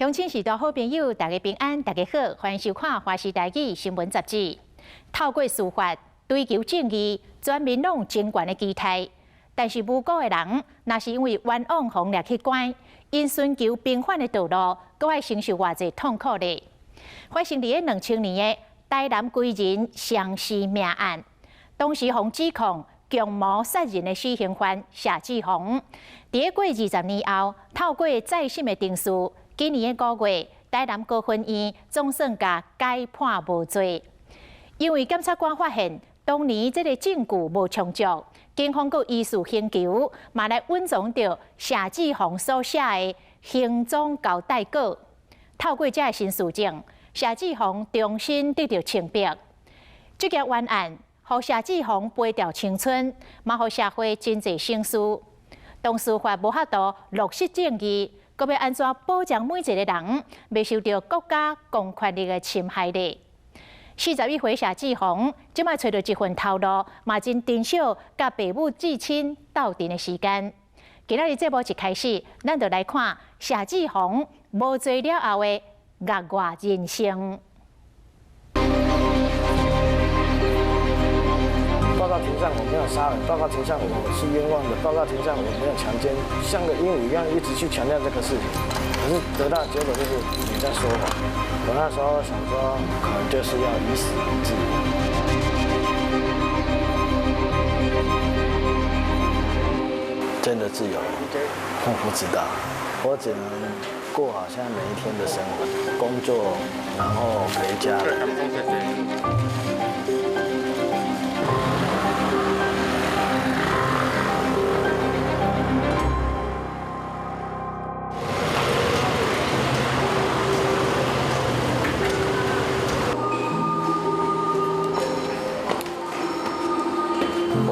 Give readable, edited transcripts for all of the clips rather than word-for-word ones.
鄉親序大好朋友，大家平安，大家好，歡迎收看《華視台語新聞雜誌》。透過司法追求正義，全民攏有爭權的期待。但是無辜的人，若是因為冤枉予掠去關，𪜶尋求平反的道路，閣愛承受偌濟痛苦咧？發生佇咧2000年的台南歸仁雙屍命案，當時予指控強謀殺人的死刑犯謝志宏，佇咧過20年後，透過再審的程序，今年的5月，台南高分院總算共改判無罪。因為檢察官發現，當年這个證據無充足，警方閣依序刑求，嘛來隱藏著謝志宏所寫的行蹤交代稿。透過這个新事證，謝志宏重新得著清白。這件冤案，予謝志宏賠掉青春，嘛予社會真濟省思。當司法無法度落實正義，閣欲按怎保障每一个人袂受著國家公權力的侵害呢？41歲謝志宏，這擺揣著一份頭路，嘛真珍惜佮爸母至親鬥陣的時間。今仔日節目一開始，咱就來看謝志宏無罪了後的額外人生。報告庭上我沒有殺人，報告庭上我是冤枉的，報告庭上我沒有強姦，像個鸚鵡一樣一直去強調這個事情，可是得到的結果就是你在說謊。我那時候想說，可能就是要以死自由。真的自由？我不知道，我只能過好現在每一天的生活，工作，然後陪家人。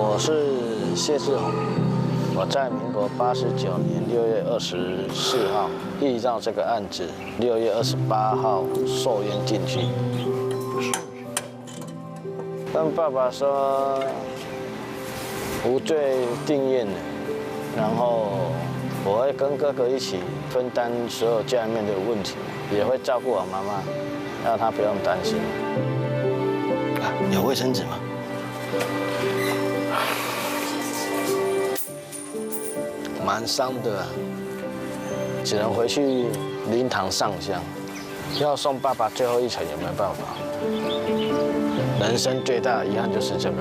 我是謝志宏，我在民國89年6月24號遇到這個案子，6月28號受冤進去。跟爸爸說無罪定讞了，然後我會跟哥哥一起分擔所有家裡面的問題，也會照顧好媽媽，讓她不用擔心。啊，有衛生紙嗎？蠻傷的，只能回去靈堂上香，要送爸爸最後一程也沒辦法。人生最大的遺憾就是這個。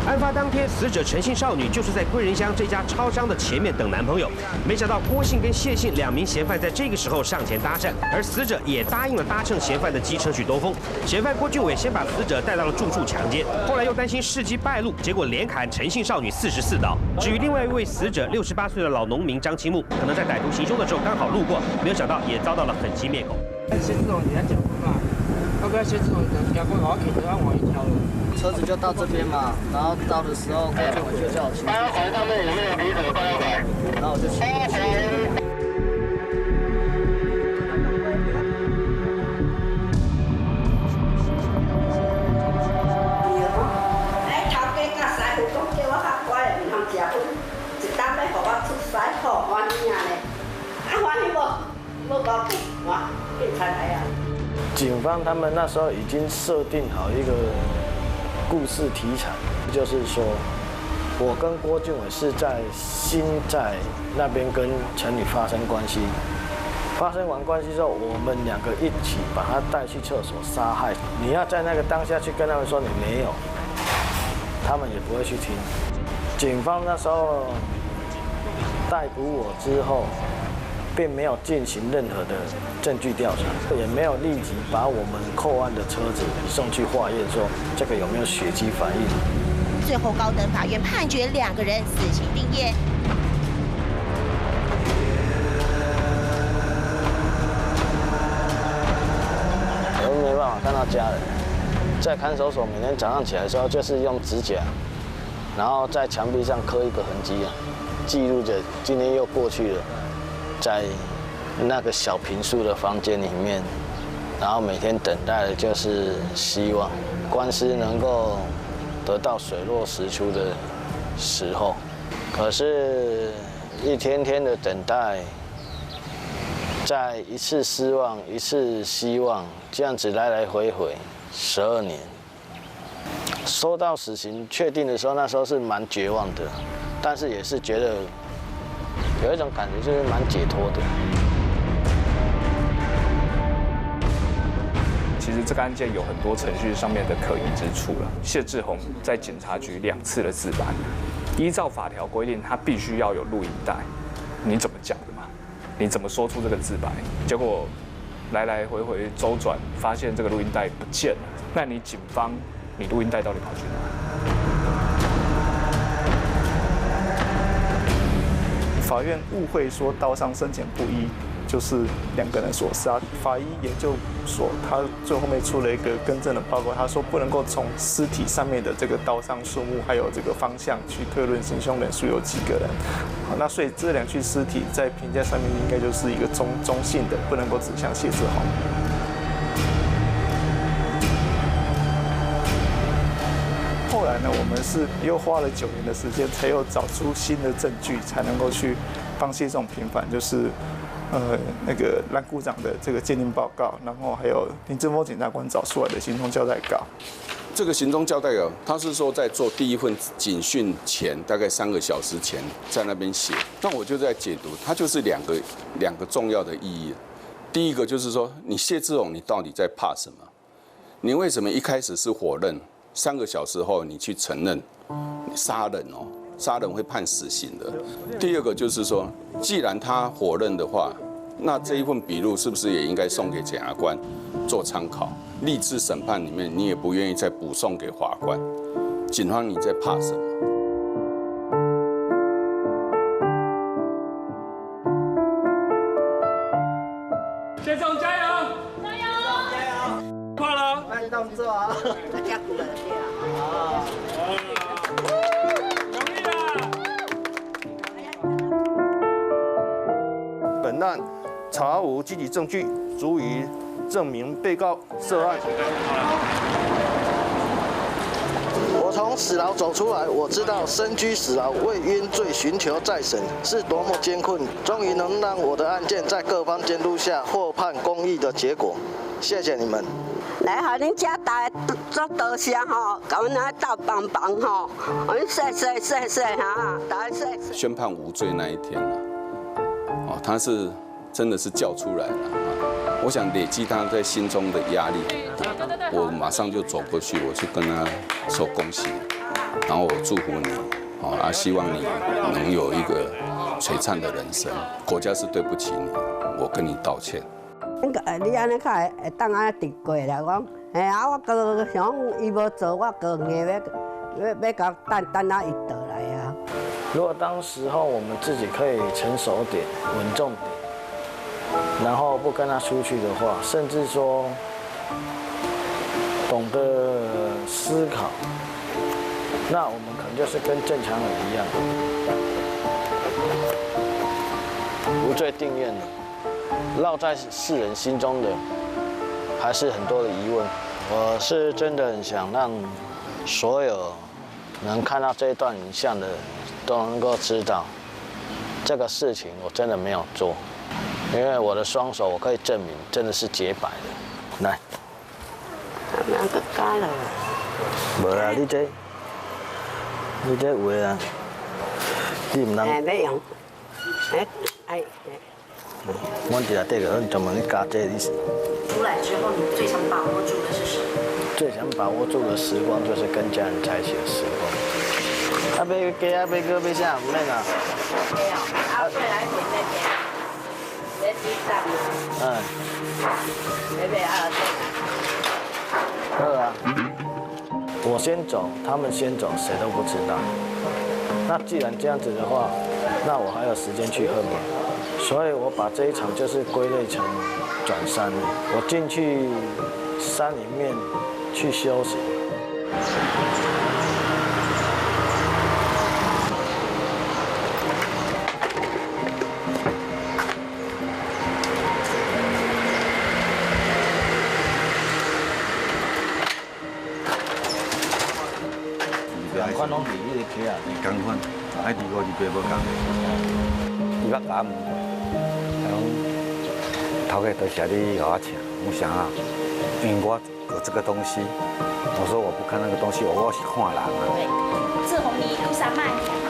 案發當天，死者陳姓少女就是在歸仁鄉這家超商的前面等男朋友。沒想到郭姓跟謝姓兩名嫌犯在這個時候上前搭訕，而死者也答應了搭乘嫌犯的機車去兜風。嫌犯郭俊偉先把死者帶到了住處強姦，後來又擔心事跡敗露，結果連砍陳姓少女44刀。至於另外一位死者68歲的老農民張清木，可能在歹徒行兇的時候剛好路過，沒有想到也遭到了狠擊滅口。謝志宏，你在講嘛？要不要謝志宏？兩個我騎車往一條路。車子就到這邊嘛，然後到的時候，郭俊偉就叫我騎。然後我就騎。哎，頭家佮師傅講叫我較乖，毋通食薰，一擔欲予我出師，好歡喜啊咧！啊歡喜無？無高興，我警察來啊！警方他們那時候已經設定好一個故事題材，就是說，我跟郭俊偉是在新寨那邊跟陳女發生關係，發生完關係之後，我們兩個一起把她帶去廁所殺害。你要在那個當下去跟他們說你沒有，他們也不會去聽。警方那時候逮捕我之後，並沒有進行任何的證據調查，也沒有立即把我們扣案的車子送去化驗，說這個有沒有血跡反應。最後高等法院判決兩個人死刑定讞。我沒辦法看到家人，在看守所每天早上起來的時候，就是用指甲，然後在牆壁上刻一個痕跡啊，記錄着今天又過去了。在那個小坪數的房間裡面，然後每天等待的就是希望官司能夠得到水落石出的时候。可是，一天天的等待，在一次失望，一次希望，这样子来来回回12年。收到死刑确定的时候，那时候是蛮绝望的，但是也是觉得有一种感觉，就是蛮解脱的。其实这个案件有很多程序上面的可疑之处了。谢志宏在警察局两次的自白，依照法条规定，他必须要有录影带。你怎么讲的嘛？你怎么说出这个自白？结果来来回回周转，发现这个录音带不见了。那你警方，你录音带到底跑去哪？法院误会说刀伤深浅不一，就是两个人所杀。法医研究所他最后面出了一个更正的报告，他说不能够从尸体上面的这个刀伤数目还有这个方向去推论行凶人数有几个人。好，那所以这两具尸体在评价上面应该就是一个中性的，不能够指向谢志宏。后来呢，我们是又花了9年的时间，才又找出新的证据，才能够去帮谢志宏平反，就是那个蓝股长的这个鉴定报告，然后还有林正峰检察官找出来的行踪交代稿。这个行踪交代稿，他是说在做第一份警讯前，大概3个小时前在那边写。那我就在解读，它就是两个重要的意义。第一个就是说，你谢志宏，你到底在怕什么？你为什么一开始是否认？3个小时后你去承认杀人哦，杀人会判死刑的。第二个就是说，既然他否认的话，那这一份笔录是不是也应该送给检察官做参考？历次审判里面，你也不愿意再补送给法官，警方你在怕什么？谢总加油！加油！加油！快了，慢动作啊！大家鼓励啊！容易啦！本案查无具体证据，足以证明被告涉案。我从死牢走出来，我知道身居死牢为冤罪寻求再审是多么艰困。终于能让我的案件在各方监督下获判公义的结果，谢谢你们。来，予恁遮大家足多谢吼，共阮来斗帮忙吼，阮谢谢谢谢哈，大家谢谢。宣判无罪那一天啊，哦，他是真的是叫出来了啊！我想累积他在心中的压力，我马上就走过去，我去跟他说恭喜，然后我祝福你，哦啊，希望你能有一个璀璨的人生。国家是对不起你，我跟你道歉。你按呢较会会当按呢直过来讲，嘿啊，我阁想讲伊无做，我阁硬欲欲欲共等等啊伊倒来啊。如果当时候我们自己可以成熟点、稳重点，然后不跟他出去的话，甚至说懂得思考，那我们可能就是跟正常人一样，无罪定谳了。烙在世人心中的还是很多的疑问。我是真的很想让所有能看到这一段影像的都能够知道，这个事情我真的没有做，因为我的双手我可以证明真的是洁白的。来，那个加了。无啦，你这有的啊，你毋通。哎，欲用，哎哎。阮伫内底个，阮专门去加这个。出来之后，你最想把握住的是什么？最想把握住的时光，就是跟家人在一起的时光。啊，买鸡啊，买鸽，买啥？毋免啊。没有，啊，过来买那边，买鸡蛋啊。买买啊，好啊。我先走，他们先走，谁都不知道。那既然这样子的话，那我还有时间去恨吗？所以我把这一场就是归类成转山，我进去山里面去修行。攏佇彼个溪仔。仝款，愛二五二八無仝。伊捌共我問過，伊講頭家多謝你予我請，我想啊，因為我有這個東西，我說我不看那個東西，我是看人啊。對，志宏，你一路上慢一點哈。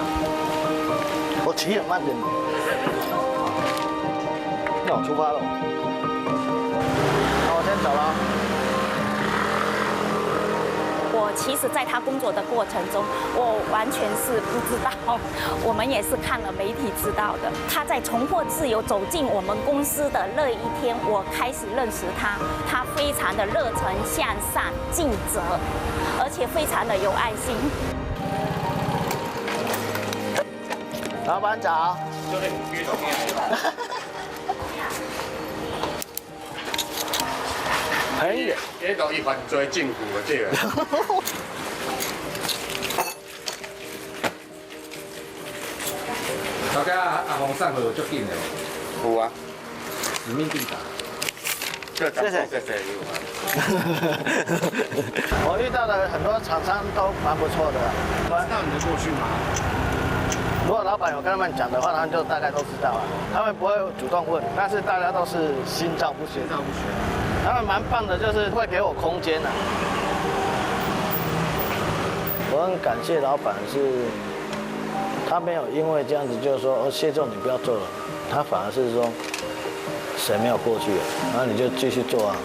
我騎很慢的。那我出發了。那我先走了。我其實，在他工作的過程中，我完全是不知道，我們也是看了媒體知道的。他在重獲自由走進我們公司的那一天，我開始認識他。他非常的熱誠、向上、盡責，而且非常的有愛心。老闆早。很遠，這都伊犯罪證據啊，這個。大家阿黃送貨足緊的無？有啊。什麼警察？謝謝謝謝。我遇到的很多廠商都蠻不錯的。知道你的過去嗎？如果老闆有跟他們講的話，他們就大概都知道了。他們不會主動問，但是大家都是心照不宣。心照不宣。他們蠻棒的，就是會給我空間啊。我很感謝老闆，是他沒有因為這樣子就是說哦，謝總你不要做了，他反而是說誰沒有過去啊，然後你就繼續做啊。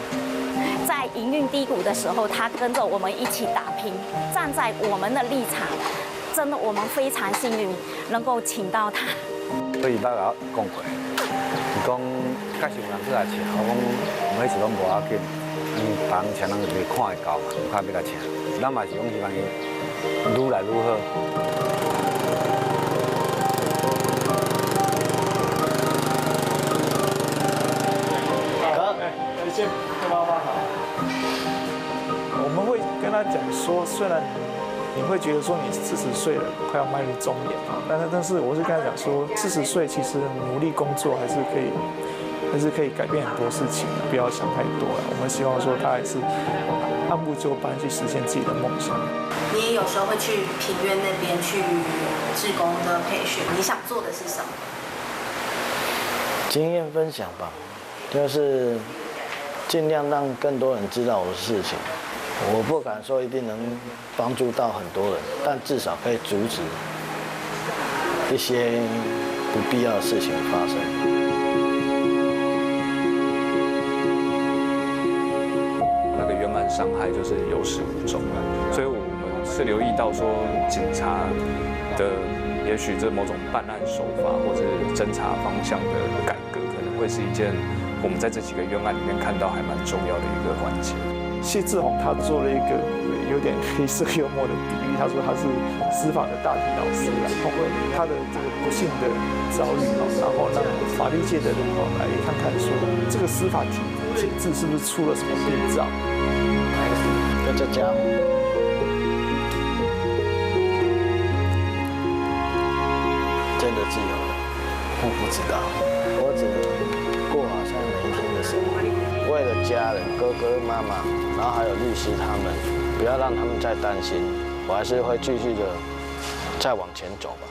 在營運低谷的時候，他跟着我們一起打拼，站在我們的立場，真的我們非常幸運能夠請到他。所以捌共我講過，伊講假使有人過來請，我講每次攏無要緊，因為別人請人就看會到嘛，有較欲共請。咱嘛是講希望伊愈來愈好。好，先跟媽媽好。我們會跟他講說，雖然你會覺得說你40歲了，快要邁入中年啊，但是我是跟他講說，40歲其實努力工作還是可以，還是可以改變很多事情，不要想太多了。我們希望說他還是按部就班去實現自己的夢想。你也有時候會去平院那邊去志工的培訓，你想做的是什麼？經驗分享吧，就是盡量讓更多人知道我的事情。我不敢說一定能幫助到很多人，但至少可以阻止一些不必要的事情發生。那個冤案傷害就是有始無終了，所以我們是留意到說，警察的也許這某種辦案手法或者偵查方向的改革，可能會是一件我們在這幾個冤案裡面看到還蠻重要的一個環節。謝志宏他做了一個有點黑色幽默的比喻，他說他是司法的大體老師啊，通過他的這個不幸的遭遇啊，然後讓法律界的人哦來看看說這個司法體制是不是出了什麼病灶？跟這家伙真的自由了，我不知道，我只能過好像每一天的生活。為了家人、哥哥、媽媽，然後還有律師他們，不要讓他們再擔心，我還是會繼續的再往前走吧。